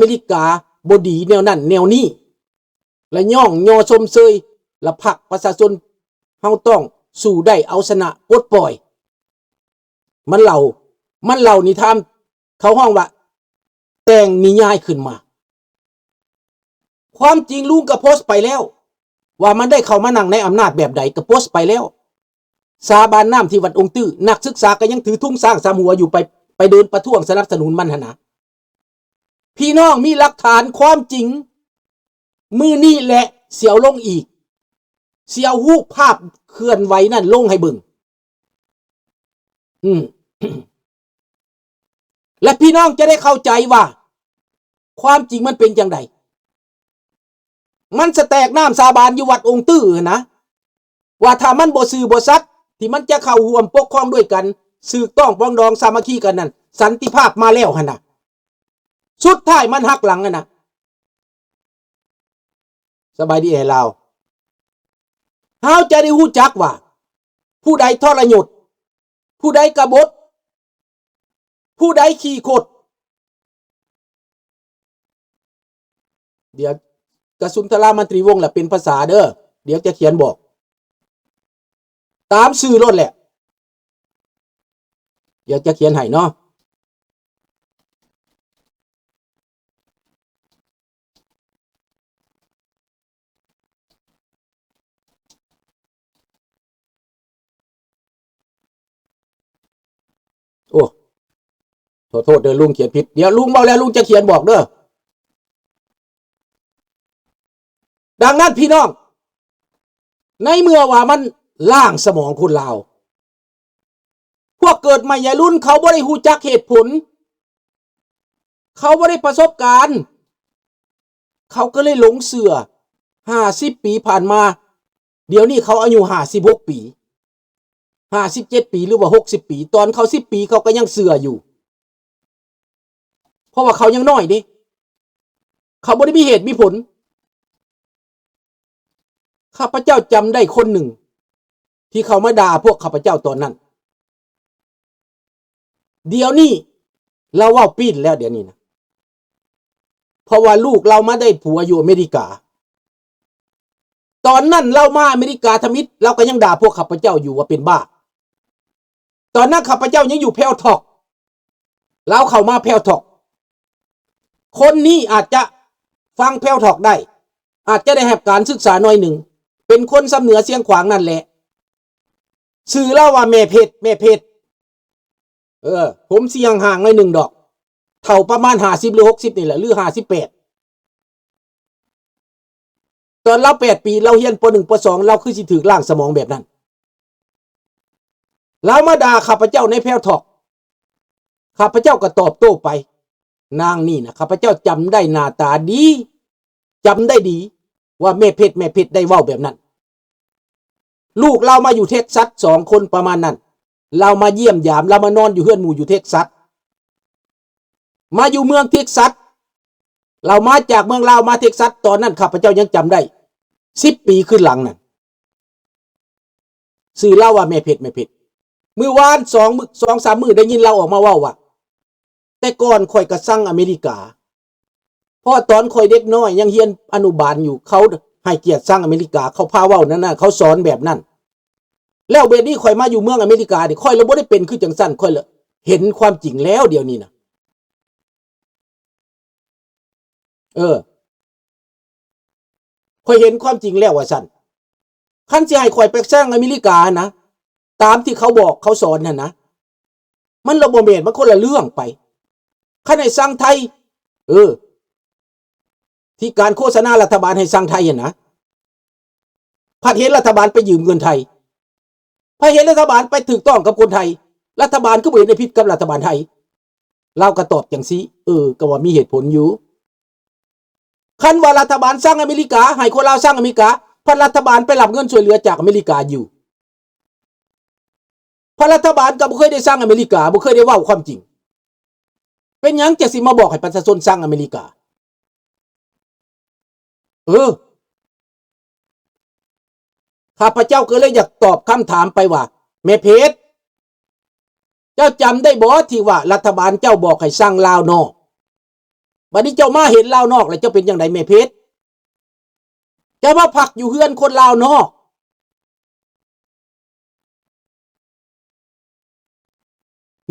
ເມລິກາບໍ່ດີແນວນັ້ນແນວນີ້ ແລະຍ້ອງຍໍຊົມເຊີຍ ແລະພັກປະຊາຊົນເຮົາຕ້ອງສູ້ໄດ້ເອົາຊະນະ ປົດປ່ອຍ. ມັນເລົ່າ ມັນເລົ່ານິທານ ເຂົາຮ້ອງວ່າແຕ່ງນິຍາຍຂຶ້ນມາ. ຄວາມຈິງລຸງກໍໂພສໄປແລ້ວ ວ່າມັນໄດ້ເຂົ້າມານັ່ງໃນອຳນາດແບບໃດ ກໍໂພສໄປແລ້ວ. ສາບານນ້ຳທີ່ວັດອົງຕື້ ນັກສຶກສາກໍຍັງຖືທຸງຊ້າງສາມຫົວຢູ່ ໄປ ໄປເດີນປະທ້ວງສະໜັບສະໜູນມັນຫັ້ນນະ. ພີ່ນ້ອງມີຫຼັກຖານຄວາມຈິງ ມື້ນີ້ແຫຼະ ຊິເອົາລົງອີກ ຊິເອົາຮູບພາບເຄື່ອນໄຫວນັ້ນລົງໃຫ້ເບິ່ງ. ອືມ ແລະ ພີ່ນ້ອງຈະໄດ້ເຂົ້າໃຈວ່າ ຄວາມຈິງມັນເປັນຈັ່ງໃດ. ມັນສະແຕກນ້ຳສາບານຢູ່ວັດອົງຕື້ຫັ້ນນະ ວ່າຖ້າມັນບໍ່ຊື່ບໍ່ສັດ ທີ່ມັນຈະເຂົ້າຮ່ວມປົກຄອງດ້ວຍກັນ ຖືກຕ້ອງປອງດອງສາມັກຄີກັນນັ້ນ ສັນຕິພາບມາແລ້ວຫັ້ນນະ. ສຸດທ້າຍມັນຫັກຫຼັງຫັ້ນນະ. ສະບາຍດີອ້າຍລາວ. ເຮົາຈະໄດ້ຮູ້ຈັກວ່າ ຜູ້ໃດທໍລະຍົດ, ຜູ້ໃດກະບົດ, ຜູ້ໃດຂີ້ຄົດ. ດຽວກະສຸນທະລາມັນຕີວົງລະເປັນພາສາເດີ. ດຽວຈະຂຽນບອກ ຕາມຊື່ໂລດແຫຼະ. ດຽວຈະຂຽນໃຫ້ເນາະ. ໂອ້ ຂໍໂທດເດີ ລຸງຂຽນຜິດ. ດຽວລຸງເວົ້າແລ້ວ ລຸງຈະຂຽນບອກເດີ. ດັ່ງນັ້ນພີ່ນ້ອງ ໃນເມື່ອວ່າມັນລ້າງສະໝອງຄົນລາວ, ພວກເກີດໃໝ່ໃຫຍ່ລຸ້ນເຂົາບໍ່ໄດ້ຮູ້ຈັກເຫດຜົນ, ເຂົາບໍ່ໄດ້ປະສົບການ, ເຂົາກໍເລີຍຫຼົງເຊື່ອ. ຫ້າສິບປີຜ່ານມາ, ດຽວນີ້ເຂົາອາຍຸຫ້າສິບຫົກປີ, ຫ້າສິບເຈັດປີ ຫຼືວ່າຫົກສິບປີ. ຕອນເຂົາສິບປີ ເຂົາກໍຍັງເຊື່ອຢູ່. ເພາະວ່າເຂົາຍັງນ້ອຍເດ້, ເຂົາບໍ່ໄດ້ມີເຫດມີຜົນ. ຂ້າພະເຈົ້າຈຳໄດ້ຄົນໜຶ່ງ ທີ່ເຂົາມາດ່າພວກຂ້າພະເຈົ້າຕອນນັ້ນ. ດຽວນີ້ລາວເວົ້າປີ້ນແລ້ວ ດຽວນີ້ນະ, ເພາະວ່າລູກລາວມາໄດ້ຜົວຢູ່ອາເມລິກາ. ຕອນນັ້ນລາວມາອາເມລິກາທຳອິດ, ລາວກໍຍັງດ່າພວກຂ້າພະເຈົ້າຢູ່ວ່າເປັນບ້າ. ຕອນນັ້ນຂ້າພະເຈົ້າຍັງຢູ່ແພວທອກ, ລາວເຂົ້າມາແພວທອກ. ຄົນນີ້ອາດຈະຟັງແພວທອກໄດ້, ອາດຈະໄດ້ຮັບການສຶກສາໜ້ອຍໜຶ່ງ, ເປັນຄົນຊຳເໜືອຊຽງຂວາງນັ້ນແຫຼະ. ຊື່ລາວວ່າແມ່ເພັດ, ແມ່ເພັດ. ເອີ, ຜົມຊິຫ່າງໆໜ້ອຍໜຶ່ງດອກ, ເຖົ້າປະມານຫ້າສິບ ຫຼື ຫົກສິບນີ້ແຫຼະ ຫຼື ຫ້າສິບແປດ. ຕອນລາວແປດປີ, ລາວຮຽນ ປໍໜຶ່ງ ປໍສອງ, ລາວຄືຊິຖືກລ້າງສະໝອງແບບນັ້ນ. ລາວມາດ່າຂ້າພະເຈົ້າໃນແພວທອກ, ຂ້າພະເຈົ້າກໍຕອບໂຕ້ໄປ. ນາງນີ້ນະ, ຂ້າພະເຈົ້າຈຳໄດ້ໜ້າຕາດີ, ຈຳໄດ້ດີວ່າແມ່ເພັດ, ແມ່ເພັດໄດ້ເວົ້າແບບນັ້ນ. ລູກລາວມາຢູ່ເທັກຊັສສອງຄົນປະມານນັ້ນ, ລາວມາຢ້ຽມຢາມ, ລາວມານອນຢູ່ເຮືອນໝູ່ຢູ່ເທັກຊັສ, ມາຢູ່ເມືອງເທັກຊັສ. ລາວມາຈາກເມືອງລາວມາເທັກຊັສ, ຕອນນັ້ນຂ້າພະເຈົ້າຍັງຈຳໄດ້, ສິບປີຄືນຫຼັງນັ້ນ. ຊື່ລາວວ່າແມ່ເພັດ, ແມ່ເພັດ. ມື້ວານສອງມື້, ສອງສາມມື້ໄດ້ຍິນລາວອອກມາເວົ້າວ່າ, ແຕ່ກ່ອນຂ້ອຍກໍຊັງອາເມລິກາ, ເພາະຕອນຂ້ອຍເດັກນ້ອຍຍັງຮຽນອະນຸບານຢູ່, ເຂົາໃຫ້ກຽດຊັງອາເມລິກາ, ເຂົາພາເວົ້ານັ້ນນະ, ເຂົາສອນແບບນັ້ນ. ແລ້ວເວລານີ້ຂ້ອຍມາຢູ່ເມືອງອາເມລິການີ້, ຂ້ອຍລະບໍ່ໄດ້ເປັນຄືຈັ່ງຊັ້ນ, ຂ້ອຍລະເຫັນຄວາມຈິງແລ້ວດຽວນີ້ນະ. ເອີ, ຂ້ອຍເຫັນຄວາມຈິງແລ້ວວ່າຊັ້ນ. ຄັນຊິໃຫ້ຂ້ອຍໄປສ້າງອາເມລິການະ, ຕາມທີ່ເຂົາບອກເຂົາສອນຫັ້ນນະ, ມັນລະບໍ່ແມ່ນ, ມັນຄົນລະເລື່ອງໄປ. ຄັນໃຫ້ສ້າງໄທ, ເອີ, ທີ່ການໂຄສະນາລັດຖະບານໃຫ້ສ້າງໄທຫັ້ນນະ, ພັດເຫັນລັດຖະບານໄປຢືມເງິນໄທ, ພັດເຫັນລັດຖະບານໄປຖືກຕ້ອງກັບຄົນໄທ, ລັດຖະບານຄືບໍ່ເຫັນໃນຜິດກັບລັດຖະບານໄທ? ລາວກໍຕອບຈັ່ງຊີ້, ເອີ, ກໍວ່າມີເຫດຜົນຢູ່. ຄັນວ່າລັດຖະບານຊັງອາເມລິກາ, ໃຫ້ຄົນລາວຊັງອາເມລິກາ, ພັດລັດຖະບານໄປຮັບເງິນຊ່ວຍເຫຼືອຈາກອາເມລິກາຢູ່. ພັດລັດຖະບານກໍບໍ່ເຄີຍໄດ້ຊັງອາເມລິກາ, ບໍ່ເຄີຍໄດ້ເວົ້າຄວາມຈິງ. ເປັນຫຍັງຈະຊິມາບອກໃຫ້ປະຊາຊົນຊັງອາເມລິກາ? ເອີ, ຂ້າພະເຈົ້າກໍເລີຍຢາກຕອບຄຳຖາມໄປວ່າ, ແມ່ເພັດ, ເຈົ້າຈຳໄດ້ບໍ່ທີ່ວ່າລັດຖະບານເຈົ້າບອກໃຫ້ຊັງລາວນອກ? ບັດນີ້ເຈົ້າມາເຫັນລາວນອກແລ້ວ ເຈົ້າເປັນຈັ່ງໃດແມ່ເພັດ? ເຈົ້າມາພັກຢູ່ເຮືອນຄົນລາວນອກ.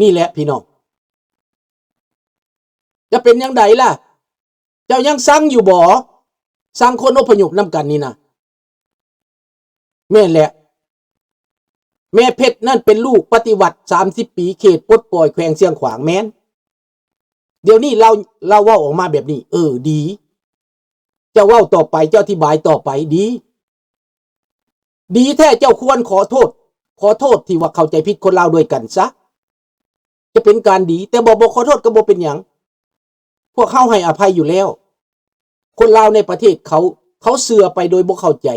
ນີ້ແຫຼະພີ່ນ້ອງ ຈະເປັນຈັ່ງໃດລະ? ເຈົ້າຍັງຊັງຢູ່ບໍ່? ຊັງຄົນອົບພະຍົບນຳກັນນີ້ນະ. ແມ່ນແຫຼະ ແມ່ເພັດນັ້ນເປັນລູກປະຕິວັດສາມສິບປີ ເຂດປົດປ່ອຍແຂວງຊຽງຂວາງ ແມ່ນ. ດຽວນີ້ລາວ ລາວເວົ້າອອກມາແບບນີ້ ເອີ ດີ. ເຈົ້າເວົ້າຕໍ່ໄປ ເຈົ້າອະທິບາຍຕໍ່ໄປ ດີ ດີແທ້. ເຈົ້າຄວນຂໍໂທດ ຂໍໂທດທີ່ວ່າເຂົ້າໃຈຜິດຄົນລາວດ້ວຍກັນຊະ ຈະເປັນການດີ. ແຕ່ບໍ່ ບໍ່ຂໍໂທດກໍບໍ່ເປັນຫຍັງ ພວກເຮົາໃຫ້ອະໄພຢູ່ແລ້ວ. ຄົນລາວໃນປະເທດເຂົາ ເຂົາເຊື່ອໄປໂດຍບໍ່ເຂົ້າໃຈ.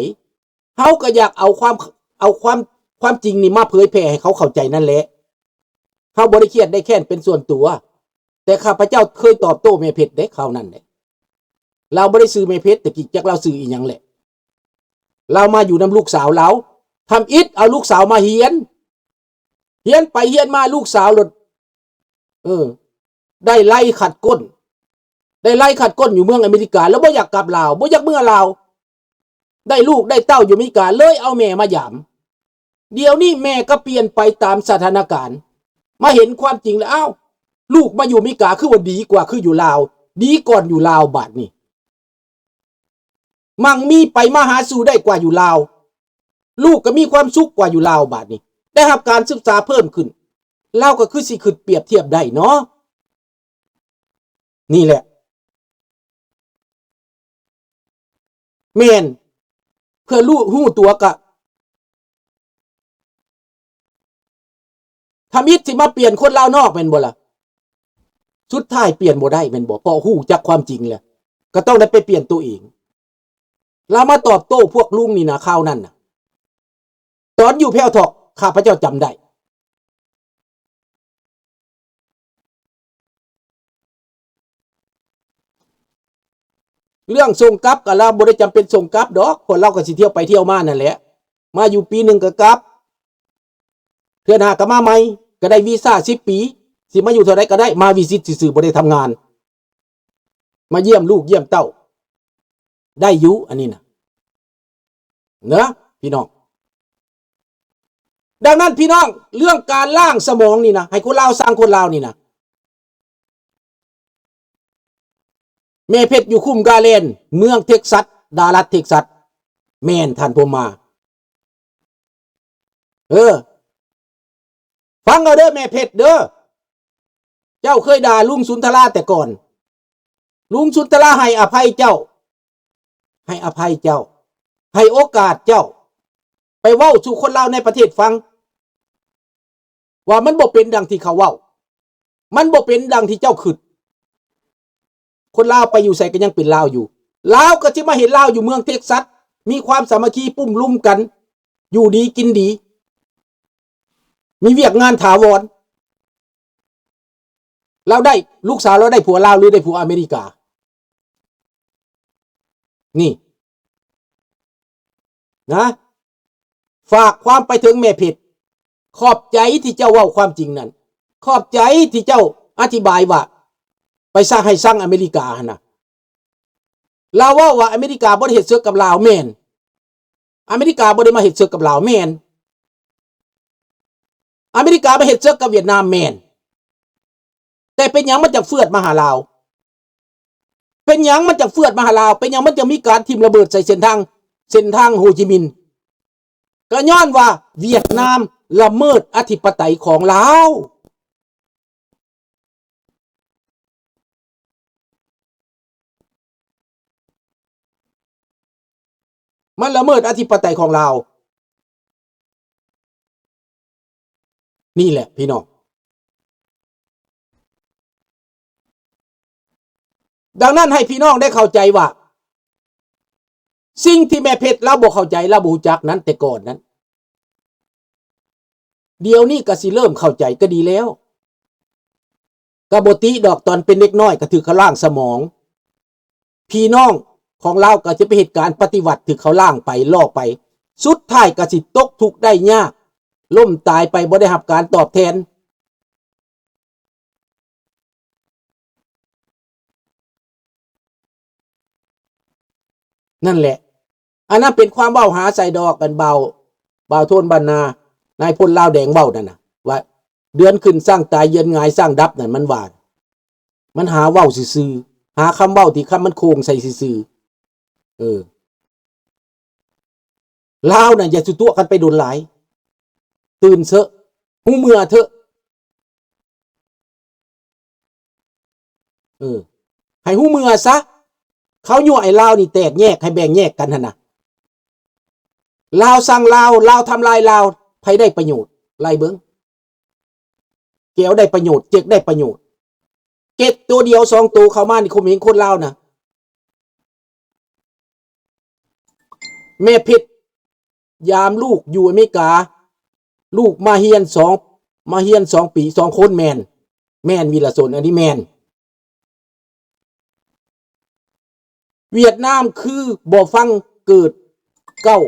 ເຮົາກໍຢາກເອົາຄວາມ ເອົາຄວາມ ຄວາມຈິງນີ້ມາເຜີຍແຜ່ໃຫ້ເຂົາເຂົ້າໃຈນັ້ນແຫຼະ. ເຮົາບໍ່ໄດ້ຄຽດໄດ້ແຄ້ນເປັນສ່ວນຕົວ ແຕ່ຂ້າພະເຈົ້າເຄີຍຕອບໂຕ້ແມ່ເພັດເດ້ ຄາວນັ້ນເດ້. ລາວບໍ່ໄດ້ຊື່ແມ່ເພັດ ແຕ່ກີ້ຈັກລາວຊື່ອີ່ຫຍັງແຫຼະ. ລາວມາຢູ່ນຳລູກສາວລາວ ທຳອິດເອົາລູກສາວມາຮຽນ ຮຽນໄປຮຽນມາລູກສາວໂລດ ເອີ ໄດ້ໄລ່ຂັດກົ້ນ ໄດ້ໄລ່ຂັດກົ້ນຢູ່ເມືອງອາເມລິກາ ແລ້ວບໍ່ຢາກກັບລາວ ບໍ່ຢາກເມືອລາວ. ໄດ້ລູກໄດ້ເຕົ້າຢູ່ອາເມລິກາ ເລີຍເອົາແມ່ມາຢາມ. ດຽວນີ້ແມ່ກໍປ່ຽນໄປຕາມສະຖານະການ ມາເຫັນຄວາມຈິງແລ້ວ ອ້າວ ລູກມາຢູ່ອາເມລິກາຄືວ່າດີກວ່າ ຄືຢູ່ລາວ ດີກ່ອນຢູ່ລາວບາດນີ້. ໝັ່ງມີໄປມາຫາສູ່ໄດ້ກວ່າຢູ່ລາວ ລູກກໍມີຄວາມສຸກກວ່າຢູ່ລາວບາດນີ້ ໄດ້ຮັບການສຶກສາເພີ່ມຂຶ້ນ ລາວກໍຄືຊິຄິດປຽບທຽບໄດ້ເນາະ. ນີ້ແຫຼະ ແມ່ນ ເພື່ອຮູ້ ຮູ້ຕົວກະ ທຳອິດຊິມາປ່ຽນຄົນລາວນອກແມ່ນບໍ່ລະ? ສຸດທ້າຍປ່ຽນບໍ່ໄດ້ແມ່ນບໍ່? ເພາະຮູ້ຈັກຄວາມຈິງແລ້ວ ກໍຕ້ອງໄດ້ໄປປ່ຽນໂຕເອງ. ລາວມາຕອບໂຕ້ພວກລຸງນີ້ນະ ຄາວນັ້ນນະ ຕອນຢູ່ແພ້ວທອກ ຂ້າພະເຈົ້າຈຳໄດ້. ເລື່ອງສົ່ງກັບກໍລາວບໍ່ໄດ້ຈຳເປັນສົ່ງກັບດອກ ຄົນລາວກໍຊິທ່ຽວໄປທ່ຽວມານັ້ນແຫຼະ ມາຢູ່ປີໜຶ່ງກໍກັບ ເທື່ອໜ້າກໍມາໃໝ່ ກໍໄດ້ວີຊາສິບປີ ຊິມາຢູ່ເທົ່າໃດກໍໄດ້ ມາວິຊິດຊື່ໆ ບໍ່ໄດ້ທຳງານ ມາຢ້ຽມລູກຢ້ຽມເຕົ້າ ໄດ້ຢູ່ ອັນນີ້ນະ ເນາະ ພີ່ນ້ອງ. ດັ່ງນັ້ນ ພີ່ນ້ອງ ເລື່ອງການລ້າງສະໝອງນີ້ນະ ໃຫ້ຄົນລາວສ້າງຄົນລາວນີ້ນະ ແມ່ເພັດຢູ່ຄຸ້ມກາແລນ ເມືອງເທັກຊັດ ດາລັດເທັກຊັດ ແມ່ນ ທ່ານພົມມາ ເອີ ຟັງເອົາເດີແມ່ເພັດເດີ ເຈົ້າເຄີຍດ່າລຸງສຸນທະລາແຕ່ກ່ອນ ລຸງສຸນທະລາໃຫ້ອະໄພເຈົ້າ ໃຫ້ອະໄພເຈົ້າ ໃຫ້ໂອກາດເຈົ້າ ໄປເວົ້າສູ່ຄົນລາວໃນປະເທດຟັງ ວ່າມັນບໍ່ເປັນດັ່ງທີ່ເຂົາເວົ້າ ມັນບໍ່ເປັນດັ່ງທີ່ເຈົ້າຄິດ. ຄົນລາວໄປຢູ່ໃສກໍຍັງເປັນລາວຢູ່ ລາວກໍຊິມາເຫັນລາວຢູ່ເມືອງເທັກຊັດ ມີຄວາມສາມັກຄີປຸ້ມລຸມກັນ ຢູ່ດີກິນດີ ມີວຽກງານຖາວອນ. ລາວໄດ້ ລູກສາວລາວໄດ້ຜົວລາວ ຫຼື ໄດ້ຜົວອາເມລິກາ? ນີ້ນະ ຝາກຄວາມໄປເຖິງແມ່ເພັດ ຂອບໃຈທີ່ເຈົ້າເວົ້າຄວາມຈິງນັ້ນ ຂອບໃຈທີ່ເຈົ້າອະທິບາຍວ່າ ໄປສະ ໃຫ້ຊັງອາເມລິກາຫັ້ນນະ. ລາວເວົ້າວ່າອາເມລິກາບໍ່ໄດ້ເຮັດເສິກກັບລາວ ແມ່ນ ອາເມລິກາບໍ່ໄດ້ມາເຮັດເສິກກັບລາວ ແມ່ນ ອາເມລິກາມາເຮັດເສິກກັບຫວຽດນາມ ແມ່ນ ແຕ່ເປັນຫຍັງມັນຈັ່ງເຟືອດມາຫາລາວ? ເປັນຫຍັງມັນຈັ່ງເຟືອດມາຫາລາວ? ເປັນຫຍັງມັນຈັ່ງມີການຖິ້ມລະເບີດໃສ່ເສັ້ນທາງ ເສັ້ນທາງໂຮຈິມິນ? ກໍຍ້ອນວ່າຫວຽດນາມລະເມີດອະທິປະໄຕຂອງລາວ. ມັນລະເມີດອະທິປະໄຕຂອງລາວ. ນີ້ແຫຼະພີ່ນ້ອງ. ດັ່ງນັ້ນໃຫ້ພີ່ນ້ອງໄດ້ເຂົ້າໃຈວ່າ ສິ່ງທີ່ແມ່ເພັດລາວບໍ່ເຂົ້າໃຈ ລາວບໍ່ຮູ້ຈັກນັ້ນ ແຕ່ກ່ອນນັ້ນ ດຽວນີ້ກໍຊິເລີ່ມເຂົ້າໃຈກໍດີແລ້ວ. ກໍບໍ່ຕິດອກ ຕອນເປັນເດັກນ້ອຍກໍຖືກເຂົາລ້າງສະໝອງ ພີ່ນ້ອງຂອງລາວກໍຈະໄປເຮັດການປະຕິວັດ ຖືກເຂົາລ້າງໄປ ລອກໄປ ສຸດທ້າຍກໍຊິຕົກທຸກໄດ້ຍາກ ລົ້ມຕາຍໄປ ບໍ່ໄດ້ຮັບການຕອບແທນ. ນັ້ນແຫຼະ ອັນນັ້ນເປັນຄວາມເວົ້າຫາໃສ່ດອກ ອັນບ່າວ ບ່າວໂທນບ້ານນາ ນາຍພົນລາວແດງເວົ້ານັ້ນນະ ວ່າເດືອນຂຶ້ນຊ້າງຕາຍ ເດືອນຫງາຍຊ້າງດັບນັ້ນ ມັນວ່າ ມັນຫາເວົ້າຊື່ໆ ຫາຄຳເວົ້າທີ່ຄຳມັນໂຄ້ງໃສ່ຊື່ໆ ເອີ ລາວນະ ຢ່າສຸຕົວະກັນໄປດົນຫຼາຍ ຕື່ນເຊາະ ຮູ້ເມືອເຖາະ ເອີ ໃຫ້ຮູ້ເມືອຊະ ເຂົາຍົວະໃຫ້ລາວນີ້ແຕກແຍກ ໃຫ້ແບ່ງແຍກກັນຫັ້ນນະ ລາວສ້າງລາວ ລາວທຳລາຍລາວ ໃຜໄດ້ປະໂຫຍດ ໄລ່ເບິ່ງ ແກວໄດ້ປະໂຫຍດ ເຈັກໄດ້ປະໂຫຍດ ເຈັກໂຕດຽວສອງໂຕເຂົ້າມານີ້ ຂົ່ມເຫັງຄົນລາວນະ ແມ່ເພັດ ຍາມລູກຢູ່ອາເມລິກາ ລູກມາຮຽນສອງ ມາຮຽນສອງປີ ສອງຄົນ ແມ່ນ ແມ່ນ ວິລະຊົນ ອັນນີ້ແມ່ນ ຫວຽດນາມຄືບໍ່ຟັງເກີດເກົ້າ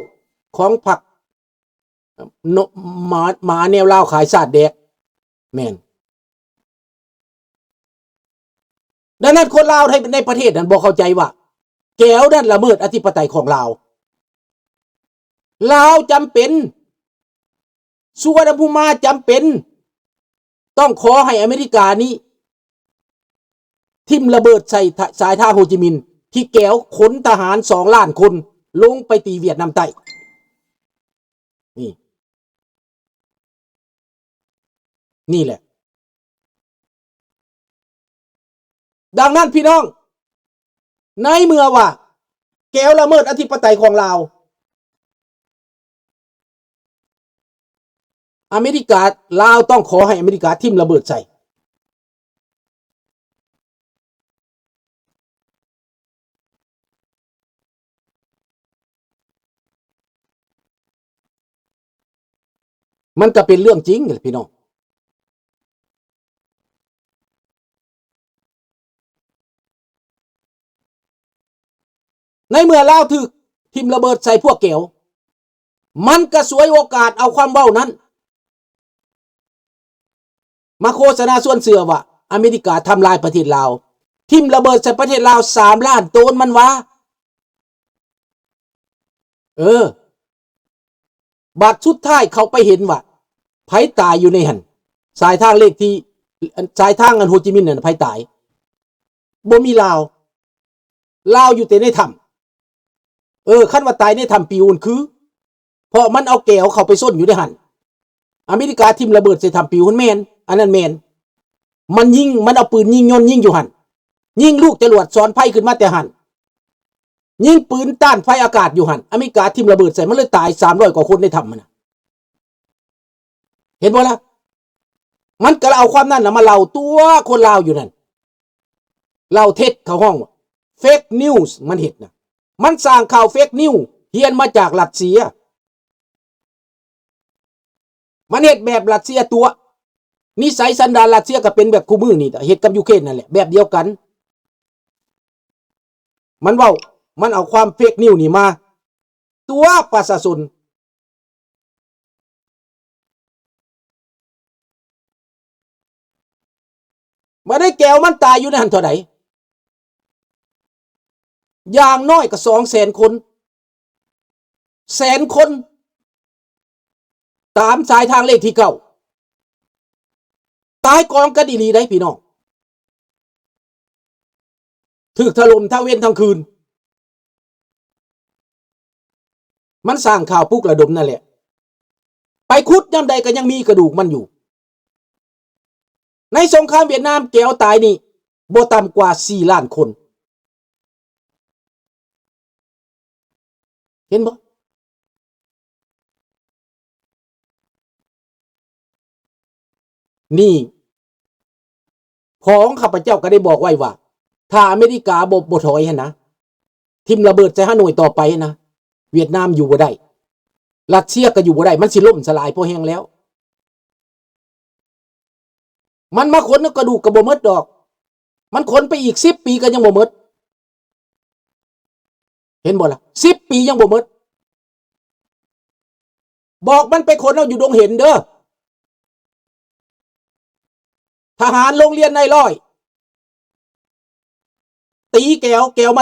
ຂອງພັກ ນ- ໝາ ໝາແນວລາວຂາຍຊາດແດກ ແມ່ນ ດັ່ງນັ້ນຄົນລາວໃນ ໃນປະເທດນັ້ນບໍ່ເຂົ້າໃຈວ່າ ແກວນັ້ນລະເມີດອະທິປະໄຕຂອງລາວ ລາວຈຳເປັນ ສຸວັນນະພູມາຈຳເປັນ ຕ້ອງຂໍໃຫ້ອາເມລິການີ້ ຖິ້ມລະເບີດໃສ່ ສາຍທາງໂຮຈິມິນ ທີ່ແກວຂົນທະຫານສອງລ້ານຄົນ ລົງໄປຕີຫວຽດນາມໃຕ້ ນີ້ ນີ້ແຫຼະ ດັ່ງນັ້ນພີ່ນ້ອງ ໃນເມື່ອວ່າແກວລະເມີດອະທິປະໄຕຂອງລາວ ອາເມລິກາ ລາວຕ້ອງຂໍໃຫ້ອາເມລິກາຖິ້ມລະເບີດໃສ່ ມັນກະເປັນເລື່ອງຈິງແຫຼະພີ່ນ້ອງ ໃນເມື່ອລາວຖືກຖິ້ມລະເບີດໃສ່ພວກແກວ ມັນກະສວຍໂອກາດເອົາຄວາມເວົ້ານັ້ນມາໂຄສະນາຊວນເຊື່ອວ່າ ອາເມລິກາທຳລາຍປະເທດລາວ ຖິ້ມລະເບີດໃສ່ປະເທດລາວສາມລ້ານໂຕນ ມັນວ່າ ເອີ ບາດສຸດທ້າຍເຂົາໄປເຫັນວ່າ ໃຜຕາຍຢູ່ໃນຫັ້ນ ສາຍທາງເລກທີ່ ສາຍທາງອັນໂຮຈິມິນນັ້ນ ໃຜຕາຍ ບໍ່ມີລາວ ລາວຢູ່ແຕ່ໃນຖ້ຳ ເອີ ຄັນວ່າຕາຍໃນຖ້ຳປິວຫັ້ນຄື ເພາະມັນເອົາແກວເຂົ້າໄປຊົນຢູ່ໃນຫັ້ນ ອາເມລິກາຖິ້ມລະເບີດໃສ່ຖ້ຳປິວຫັ້ນ ແມ່ນ ອັນນັ້ນແມ່ນ ມັນຍິງ ມັນເອົາປືນຍິງຍົນຍິງຢູ່ຫັ້ນ ຍິງລູກຈະຫຼວດສອນໄພຂຶ້ນມາແຕ່ຫັ້ນ ຍິງປືນຕ້ານໄຟອາກາດຢູ່ຫັ້ນ ອາເມລິກາຖິ້ມລະເບີດໃສ່ ມັນເລີຍຕາຍສາມຮ້ອຍກວ່າຄົນໃນຖ້ຳຫັ້ນນະ ເຫັນບໍ່ລະ ມັນກະເອົາຄວາມນັ້ນນະມາເລົ່າຕົວະຄົນລາວຢູ່ນັ້ນ ເລົ່າເທັດ ເຂົາຮ້ອງວ່າ ເຟກນິວ ມັນເຮັດນະ ມັນສ້າງຂ່າວເຟກນິວ ຮຽນມາຈາກຣັດເຊຍ ມັນເຮັດແບບຣັດເຊຍຕົວະ ນິໄສສັນດານຣັດເຊຍກະເປັນແບບຄູ່ມື້ນີ້ ເຮັດກັບຢູເຄຣນນັ້ນແຫຼະ ແບບດຽວກັນ ມັນເວົ້າ ມັນເອົາຄວາມເຟກນິວນີ້ມາຕົວະປະຊາຊົນ ບໍ່ໄດ້ແກວມັນຕາຍຢູ່ໃນຫັ້ນເທົ່າໃດ ຢ່າງໜ້ອຍກະສອງແສນຄົນ ແສນຄົນ ຕາມສາຍທາງເລກທີເກົ້າ ຕາຍກອງກັນອີ່ຫຼີໃດ໋ພີ່ນ້ອງ ຖືກຖະຫຼົ່ມທັງເວັນທັງຄືນ ມັນສ້າງຂ່າວປຸກລະດົມນັ້ນແຫຼະ ໄປຂຸດຍາມໃດກະຍັງມີກະດູກມັນຢູ່ ໃນສົງຄາມຫວຽດນາມແກວຕາຍນີ້ບໍ່ຕ່ຳກວ່າສີ່ລ້ານຄົນ ເຫັນບໍ່? ນີ້ ພໍ່ຂອງຂ້າພະເຈົ້າກໍໄດ້ບອກໄວ້ວ່າ ຖ້າອາເມລິກາບໍ່ ບໍ່ຖອຍຫັ້ນນະ ຖິ້ມລະເບີດໃສ່ຮາໂນຍຕໍ່ໄປນະ ຫວຽດນາມຢູ່ບໍ່ໄດ້ ຣັດເຊຍກໍຢູ່ບໍ່ໄດ້ ມັນຊິລົ້ມສະຫຼາຍພໍແຮງແລ້ວ. ມັນມາຂົນເອົາກະດູກກໍບໍ່ໝົດດອກ ມັນຂົນໄປອີກສິບປີກໍຍັງບໍ່ໝົດ ເຫັນບໍ່ລະ? ສິບປີຍັງບໍ່ໝົດ ບອກມັນໄປຂົນເອົາຢູ່ດົງເຫັນເດີ ທະຫານໂລງລຽນນາຍຮ້ອຍ ຕີແກວ ແກວມ